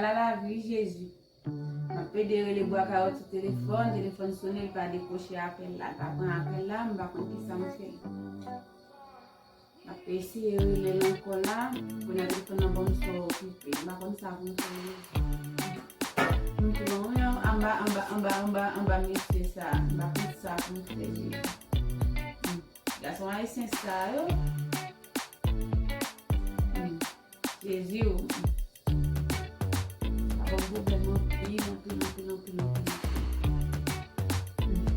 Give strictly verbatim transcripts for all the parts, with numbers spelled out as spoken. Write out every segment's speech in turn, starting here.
la lavi, Jezi. M ap pede rele Bwa Kawòt sou telefòn, telefòn sonnen, li pa dekwoche apèl la, li pa pran apèl la, m pa konn kisa m fè. M ap eseye rele l ankò la, kounye a telefòn nan ban m swa okipe. M pa konn sa pou m fè. M tou anba, anba, anba, anba, anba mesye sa. M pa konn sa pou m fè. Hmm. Gason ayisyen sa yo. Hmm. Jezi o. Sa ban m pwoblèm anpil, anpil, anpil, anpil, anpil, anpil. Hmm.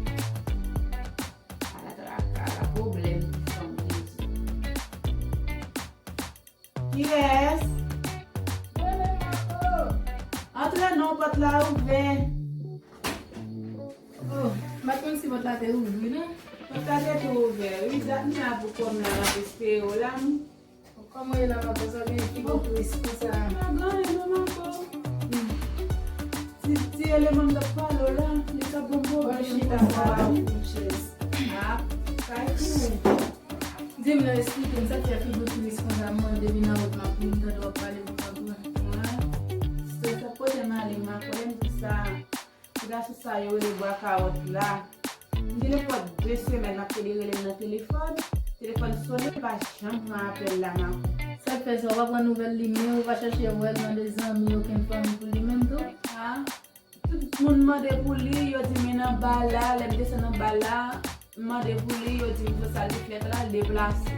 Ala traka, ala pwoblèm pou fanm Jezi. Kiyès? Antre non, pòt la ouvè. Oh, m pa t konn si pòt la te ouvri, non. Pòt la te tou ouvè, wi. Dat m la pou kòm la, m ap espere w la, m. Kòman w ye la, papa? Sa gen ki bon tris konsa? Pa gen anyen non, Marco. Hmm. Ti, ti eleman m t ap pale w la, li t ap ban m pwoblèm konsa, wi. Chita, papa, chèz. Ah, kay tou. Di m non, esplike m, sa k fè figi w tris konsa, m mande vin nan wout m ap vin tande w ap pale pou kont ou. Ah, se sa pote m ale, Marco, lè m di sa. Ti gason sa yo rele Bwa Kawòt la. M gen nenpòt de semèn m ap pede rele l nan telefòn. Telefòn sonnen, li pa janm pran apèl la, Marco. Sa k fè sa, ou pa pran nouvèl li menm, ou pa chache wè l nan de zanmi yo, okenn fanmi pou li menm tou? Ah, tout moun mande pou li, yo di m nan ba la, lè m desann anba la, m mande pou li, yo di m pou sa l te fèt la, l deplase.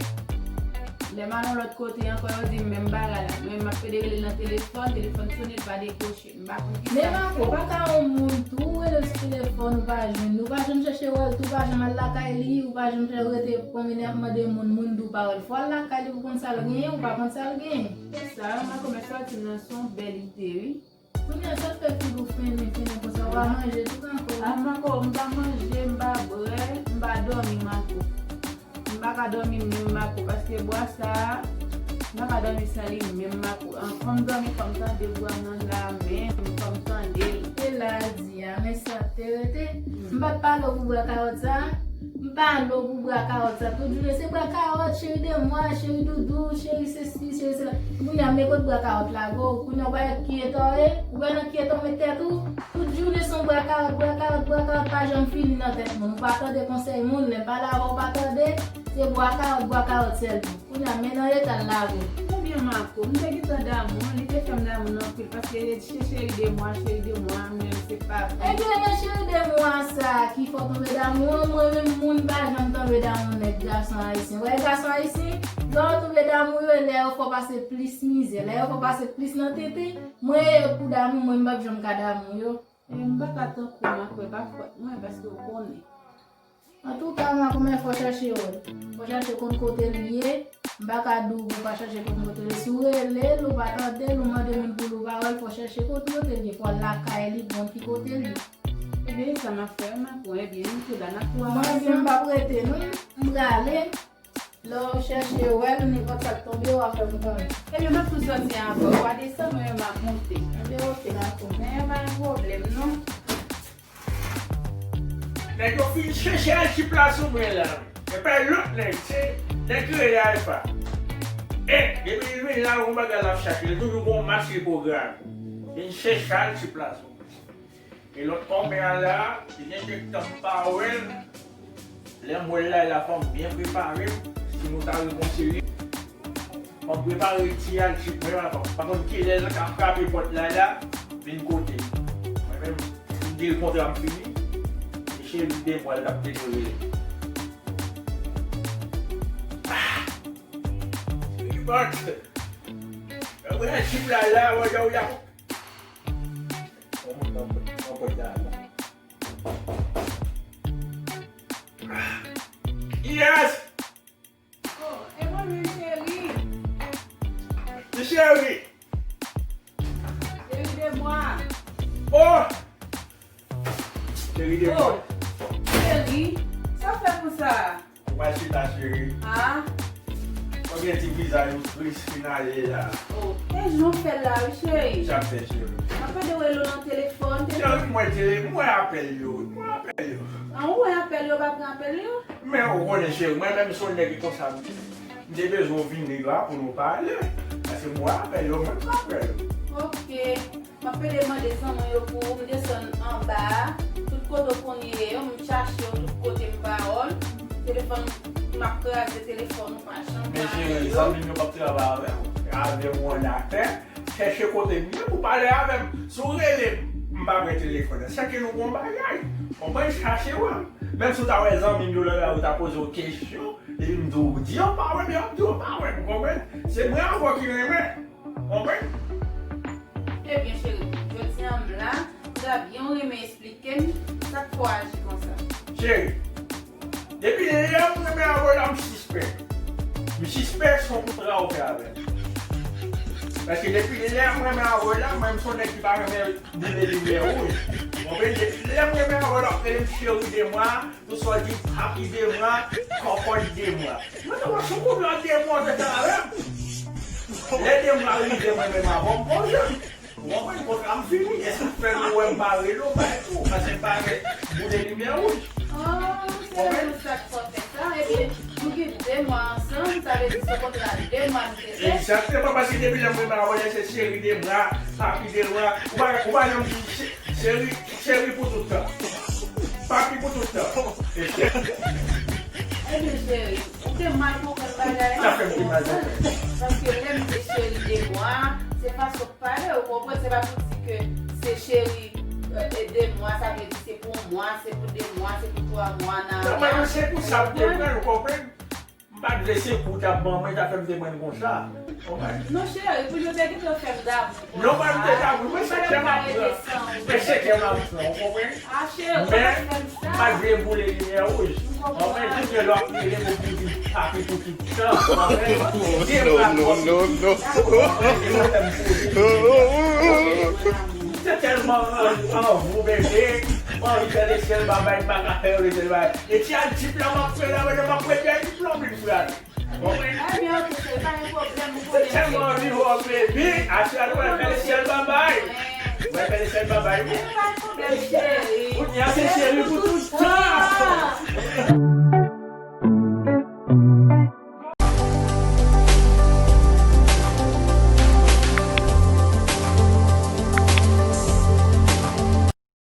Lè m al yon lòt kote ankò, yo di m menm bagay la. Mwen, m ap pede rele l nan telefòn, telefòn sonnen, li pa dekwoche. M pa konn kisa. Men Marco, pa ka yon moun tou, ou rele l sou telefòn, ou pa jwenn li, ou pa janm chèche wè l tou, ou pa janm al lakay li, ou pa janm chèche rete pwonmennen ap mande moun, moun di w pa wè l. Fò w al lakay li pou konn sa l genyen, ou pa konn sa l genyen. Se sa, Marco, men sòti m nan se yon bèl ide, wi. Kounye a, sa k fè figi w fennen, fennen konsa, ou pa manje tou ankò? A, Marco, m pa manje, m pa bwè, m pa dòmi, Marco. M pa ka dòmi menm, Marco, paske bwa sa a, m pa ka dòmi san li menm, Marco. An, fò m dòmi, fò m tande bwa nan la menm, fò m tande l. E la di a, men sa te rete. M pa t pale w pou bwa kawòt sa a. M pale w pou bwa kawòt sa. Tout jounen se bwa kawòt, cheri de mwa, cheri doudou, cheri sesi, cheri sela. Kounye a, men kot bwa kawòt la, go. Kounye a, w pa wè ki eta w ye? Ou wè nan ki eta w met tèt ou? Tout jounen se yon bwa kawòt, bwa kawòt, bwa kawòt, pa janm fini nan tèt moun. Ou pa tande konsèy moun, lè m pale avè w, ou pa tande. Se bwa kawòt, bwa kawòt sèlman. Kounye a, men nan eta l la, go. Ebyen, Marco, m te gentan damou, li te fè m damou anpil, paske li di cheri de mwa, cheri de mwa, men se pa vre. Ebyen, nan cheri de mwa sa a ki fè w tonbe damou an, mwen menm, moun pa janm tonbe damou nèg gason ayisyen. Wè, gason ayisyen, lè yo tonbe damou yo, lè yo fè w pase plis mizè, lè yo fè w pase plis nan tenten, mwen, pou damou, mwen, m p ap janm ka damou yo. E m pa ka tankou w, Marco, e pa fòt mwen, paske w konnen. Antouka, Marco, men fò w chache wè l. Fò w chache konn kote l ye. M pa ka di w pou w pa chache konn kote l ye. Si w rele l, ou pa tande l, ou mande moun pou l, ou pa wè l, fò w chache konn kote l ye. Fò w al lakay li, konn ki kote l ye. Ebyen, e sa m ap fè, Marco. Ebyen, m tou la, n ap tou avanse. Mwen menm, m p ap rete, non. M prale. Lè w chèche wè l, nenpòt sa k tonbe, w a fè m konnen. Ebyen, m ap tou sòti avè w. W a desann, mwen menm m ap monte. Ebyen, oke, dakò. Men pa gen pwoblèm, non. Nèg yo fin chèche al chip la sou mwen la. E pa lòt nèg, se nèg ki rele Alpha. E, depi li vin la, yon bagay l ap chache. Li toujou gon match li pwograme. Vin chèche al chip la sou mwen. E lòt kòmè a la, li gen kèk tan m pa wè l. Lè m wè l la, la fò m byen prepare m. Si nou ta rekonsilye, fò m prepare ti al chip mwen la. Pa konn kilè l ka frape pòt la, la vin kote m. Mwen menm, m di l kontra m fini. E cheri de mwa l t ap te rele. Ah! Cheri Max! Mwen chip la, la, wè, wè, wè. Yon moun nan pòt, nan pòt la, la. Yes! Oh, e mwen menm, cheri. Ti cheri. Cheri de mwa. Oh! Cheri de mwa. Oh, cheri, sa w fè konsa? Ou pral chita, cheri. Ah. Ou gen ti vizaj ou tris fin ale la. Oh, e jan w fè l la, wi, cheri. Sa k fè, cheri? M ap tande w rele w nan telefòn, telefòn. Cheri, m wè tele, m wè apèl yo, wi, m wè apèl yo. Ah, ou wè apèl yo, pa pran apèl yo? Men ou konnen, cheri, mwen menm se yon nèg ki konsa, m te bezwen w vini la pou nou pale. Paske m wè apèl yo, mwen pran apèl yo. Oke. M ap pede mande zanmi yo pou m desann anba a. Tout kote w konn ye yo, m chache w tout kote m pa wè w. Telefòn, m ap kraze telefòn ou pa janm pale yo. Men cheri, zanmi m yo p ap travay avè m. Kraze m wonn atè. Chèche kote m ye pou pale avè m. Si w rele m, m pa pran telefòn nan. Sèke nou gon bagay. Konprann, chache w. Menm si w ta wè zanmi m yo nan lari, yo ta poze w kesyon, epi m di w, di yo pa wè m, yo ap di w pa wè m, konprann? Se mwen avè w ki renmen. Konprann? Ebyen, cheri, jodi a m la, m ta byen renmen eksplike m sa k fè w aji konsa. Cheri, depi lè m renmen avè w la, m sispèk. M sispèk se yon kontra w fè avè m. Paske depi lè m renmen avè w la, mwen, m se yon nèg ki pa renmen boule limyè wouj. Konprann? Depi lè m renmen avè w la, w ap rele m cheri de mwa, tout sa w di, papi de mwa, kòkòt de mwa. Mwen, se yon kontra de mwa w te fè avè m. Lè de mwa rive, mwen menm avè w, m pa janm. Ou konprann? Kontra m fini. E sa k fè nou wè m pa rele w, pa etou, paske m pa renmen boule limyè wouj. Oh, se pou sa k fè w fè sa. Epi, nou gen de mwa ansanm, sa vle di se kontra de mwa nou te fè. Egzakteman, paske depi lè m renmen avè w, se cheri de mwa, papi de mwa. Ou pa, ou pa janm di che-, cheri, cheri pou tout tan. Papi pou tout tan. Ebyen, cheri, ou te mal konprann bagay la. Sa fè m te mal konprann. Paske lè m di cheri de mwa, se fason pale, ou konprann, se pa pou di ke se cheri, e, de mwa, sa vle di se pou yon mwa, se pou de mwa, se pou twa mwa, nan. Non, men se pou sa m te pran l, ou konprann? M pa t vle se kou w t ap ban mwen, sa fè m te pran l konsa. Konprann? Non, cheri, pou yo te gentan fè m damou. Non, mwen, m te damou. Mwen, se kè m ap pran. Mwen, se kè m ap pran, ou konprann? Ah, cheri, ou pa fè m sa. Men, m pa t vle boule limyè wouj. Konprann? Jis lè w ap rele m, ou di papi pou tout tan. Konprann? Non, non, non, non. M te tèlman an, an vou, bebe. Mwen anvi fè lesyèl babay, m pa ka fè lesyèl babay. E ti al jip la, m ap fè la, m ap fè ti al jip la, m vin frap. Ebyen, ok, cheri, pa gen pwoblèm, ou konnen. Tèlman anvi wè w, baby. Aswè a nou pral fè lesyèl babay. Mwen fè lesyèl babay, wi. Pa gen pwoblèm, cheri. Kounye a, se cheri pou tout.